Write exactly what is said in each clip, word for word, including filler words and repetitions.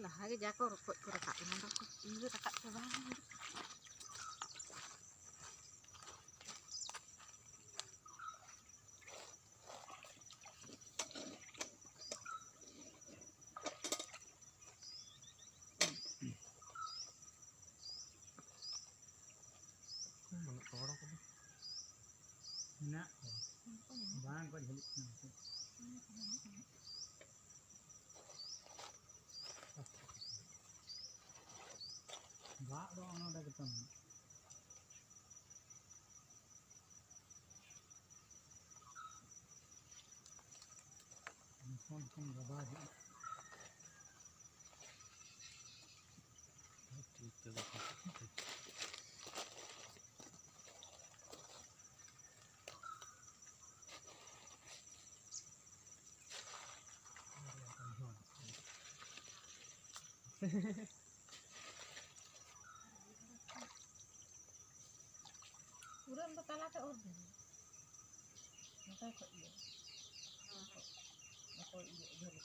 ᱞᱟᱦᱟ ᱜᱮ ᱡᱟ ᱠᱚ ᱨᱚᱠᱚᱡ ᱠᱚ ᱨᱟᱠᱟᱵ ᱮᱱᱟ, ᱫᱚ ᱠᱚ ᱤᱭᱟᱹ ᱨᱟᱠᱟᱵ ᱪᱟᱵᱟ ᱮᱱᱟ᱾ ᱵᱟᱹᱱᱩᱜ ᱠᱚᱣᱟ ᱦᱚᱲ ᱠᱚᱫᱚ᱾ ᱢᱮᱱᱟᱜ ᱠᱚᱣᱟ᱾ ᱵᱟᱝ ᱠᱚ ᱡᱷᱟᱹᱞᱤᱜ ᱠᱟᱱᱟ ᱩᱱᱠᱩ᱾ ᱫᱟᱜ ᱫᱚ ᱚᱱᱟ ᱱᱚᱰᱮ ᱜᱮᱛᱚ ᱢᱮᱱᱟᱜᱼᱟ᱾ ᱱᱟᱥᱮ ᱱᱟᱥᱮ ᱜᱟᱵᱟᱭ ᱦᱩᱭᱩᱜᱼᱟ᱾ ᱴᱷᱤᱠ ᱛᱮ ᱫᱚ ᱴᱷᱤᱠ ᱛᱮ᱾ ᱯᱩᱨᱟᱹ ᱟᱢ ᱫᱚ ᱛᱟᱞᱟᱛᱮ ᱚᱨ ᱫᱮ᱾ ᱱᱚᱝᱠᱟ ᱠᱷᱚᱡ ᱜᱮ᱾ ᱵᱟᱠᱚ ᱤᱭᱟᱹ ᱡᱷᱟᱹᱞᱤ᱾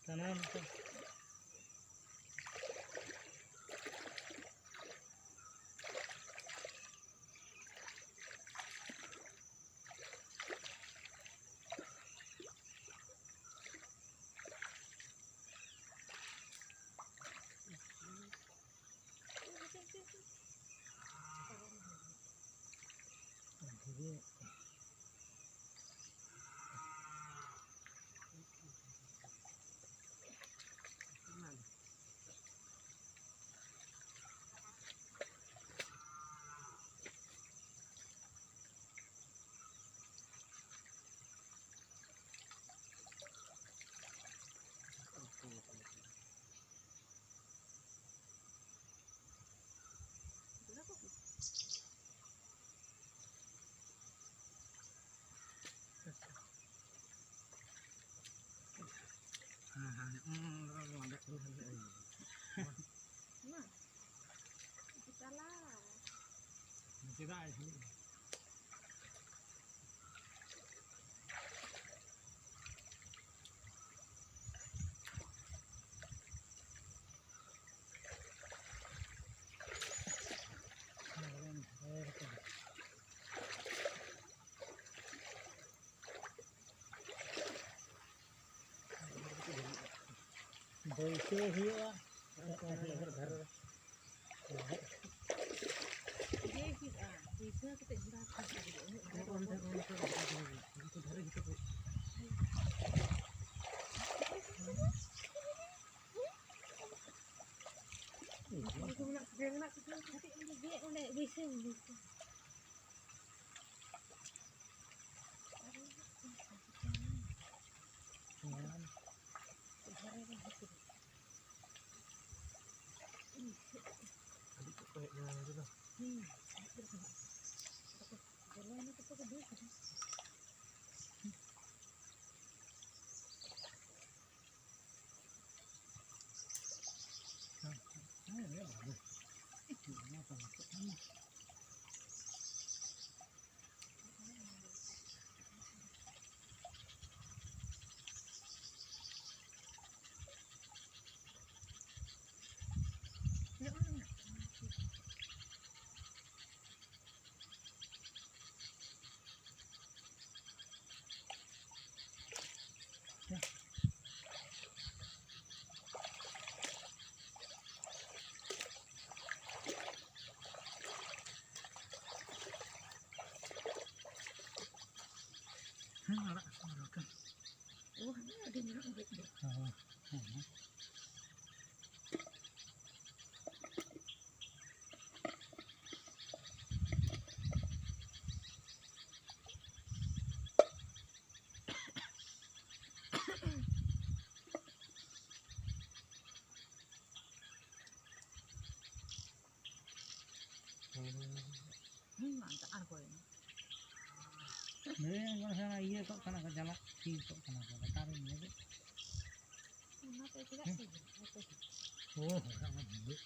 ᱠᱟᱱᱟ ᱱᱚᱛᱮ᱾ ᱵᱟᱹᱭᱥᱟᱹᱣ ᱦᱩᱭᱩᱜᱼᱟ᱾ ᱫᱷᱟᱨᱮ ᱨᱮ᱾ ᱤᱭᱟᱹᱭ ᱦᱩᱭᱩᱜᱼᱟ, ᱯᱩᱭᱥᱟᱹ ᱠᱟᱛᱮ ᱡᱷᱚᱲᱟ ᱠᱚ ᱦᱩᱭᱩᱜᱼᱟ᱾ ᱩᱱᱟᱹᱜ ᱫᱚ ᱚᱸᱰᱮ, ᱚᱸᱰᱮ ᱫᱚ ᱵᱟᱝ ᱦᱩᱭᱩᱜᱼᱟ᱾ ᱩᱱᱠᱩ ᱫᱷᱟᱨᱮ ᱜᱮᱛᱚ ᱠᱚ᱾ ᱩᱱᱠᱩ ᱢᱮᱱᱟᱜ ᱠᱚᱜᱮᱭᱟ, ᱢᱮᱱᱟᱜ ᱠᱚᱜᱮᱭᱟ᱾ ᱠᱟᱹᱴᱤᱡ ᱚᱸᱰᱮ ᱜᱮ, ᱚᱸᱰᱮ ᱵᱟᱹᱭᱥᱟᱹᱣ ᱦᱩᱭᱩᱜᱼᱟ᱾ ᱟᱹᱰᱤ ᱠᱚ ᱦᱮᱡ ᱞᱮᱱᱟ ᱱᱚᱰᱮ ᱫᱚ᱾ ᱦᱮᱸ, ᱟᱲᱟᱜ ᱥᱟᱶ ᱞᱮᱠᱟ᱾ ᱚ, ᱦᱮᱸ, ᱟᱹᱰᱤ ᱢᱮᱱᱟᱜᱼᱟ, ᱜᱚᱡ ᱫᱚ᱾ ᱦᱮᱸ, ᱦᱮᱸ, ᱦᱮᱸ᱾ ᱦᱩᱸ, ᱟᱬᱜᱚᱭᱮᱱᱟ᱾ ᱦᱮᱸ, ᱚᱱᱟ ᱤᱭᱟᱹ ᱠᱚᱜ ᱠᱟᱱᱟ ᱠᱚ, ᱪᱟᱞᱟᱜ ᱛᱷᱤᱨ ᱠᱚᱜ ᱠᱟᱱᱟ ᱠᱚ, ᱞᱟᱛᱟᱨ ᱨᱮ ᱧᱮᱞᱮᱫ᱾ ᱚᱱᱟᱛᱮ ᱪᱮᱫᱟᱜ ᱦᱮᱸ᱾ ᱥᱮ ᱦᱤᱡᱩᱜ ᱠᱟᱱᱟ? ᱚ, ᱦᱚᱲᱟᱜ ᱢᱟ ᱵᱷᱤᱸᱫᱟᱹᱲ᱾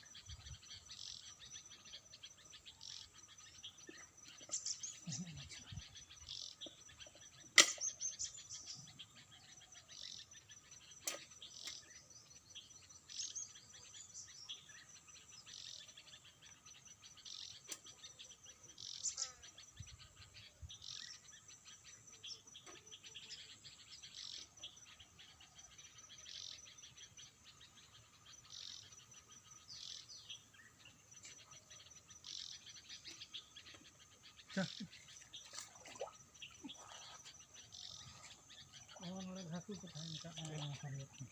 ᱚ, ᱱᱚᱰᱮ ᱦᱟᱹᱠᱩ ᱠᱚ ᱛᱟᱦᱮᱱ ᱠᱷᱟᱱ, ᱚ, ᱥᱟᱹᱨᱤ ᱠᱟᱛᱷᱟ᱾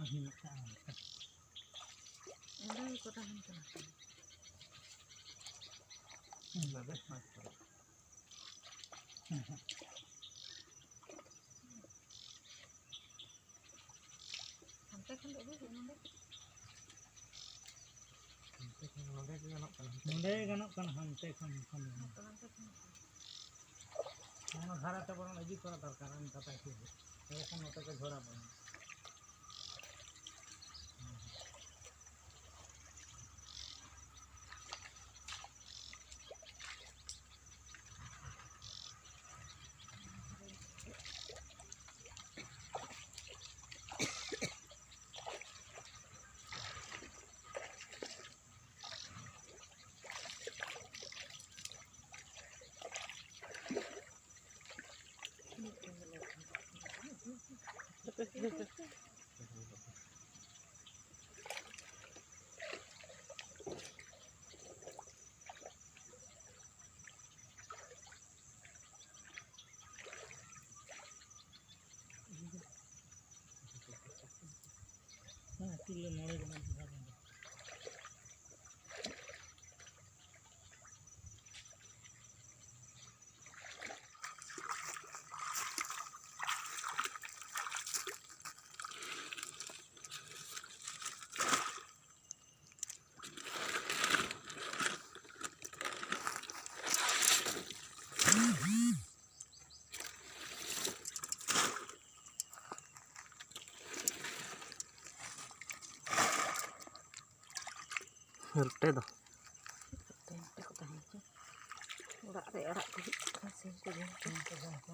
ᱟᱹᱰᱤ ᱱᱟᱯᱟᱭ᱾ ᱚᱸᱰᱮ ᱜᱮᱠᱚ ᱛᱟᱦᱮᱱ ᱠᱟᱱᱟ᱾ ᱦᱩᱸ, ᱵᱮᱥ ᱢᱚᱡᱽ ᱠᱚ᱾ ᱦᱟᱱᱛᱮ ᱠᱷᱚᱱ ᱫᱚ ᱟᱹᱜᱩᱭ ᱦᱩᱭᱩᱜᱼᱟ, ᱱᱚᱰᱮ᱾ ᱦᱟᱱᱛᱮ ᱠᱷᱚᱱ ᱱᱚᱰᱮ ᱜᱮ ᱜᱟᱱᱚᱜ ᱠᱟᱱᱟ, ᱦᱟᱱᱛᱮ ᱱᱚᱰᱮ ᱠᱷᱚᱱ᱾ ᱜᱟᱱᱚᱜ ᱠᱟᱱᱟ, ᱦᱟᱱᱛᱮ ᱠᱷᱚᱱ, ᱠᱷᱚᱱ ᱫᱚ ᱵᱟᱝ᱾ ᱦᱟᱱᱛᱮ ᱠᱷᱚᱱ᱾ ᱚᱱᱟ ᱫᱷᱟᱨᱮ ᱛᱮ ᱵᱚᱨᱚᱝ ᱤᱫᱤ ᱠᱚᱨᱟ ᱫᱚᱨᱠᱟᱨ, ᱟᱢ ᱠᱟᱛᱷᱟ ᱠᱚ᱾ ᱮᱸᱰᱮᱠᱷᱟᱱ ᱱᱚᱛᱮ ᱠᱚ ᱡᱷᱚᱲᱟ ᱵᱚᱨᱚᱝ᱾ ᱦᱮᱸ, ᱛᱩᱞᱟᱹ ᱢᱚᱬᱮ ᱨᱮᱱᱟᱜ ᱡᱚᱦᱟᱨ ᱚᱸᱰᱮ᱾ ᱨᱚᱴᱮ ᱫᱚ᱾ ᱨᱚᱴᱮ ᱠᱚ ᱛᱟᱦᱮᱸ ᱦᱚᱪᱚ᱾ ᱚᱲᱟᱜ ᱨᱮ ᱟᱲᱟᱜ ᱠᱚ ᱦᱩᱭᱩᱜ ᱠᱟᱱᱟ, ᱥᱤᱢ ᱠᱚ ᱡᱚᱢ ᱠᱚ᱾ ᱥᱤᱢ ᱠᱚ ᱡᱚᱢ ᱠᱚ᱾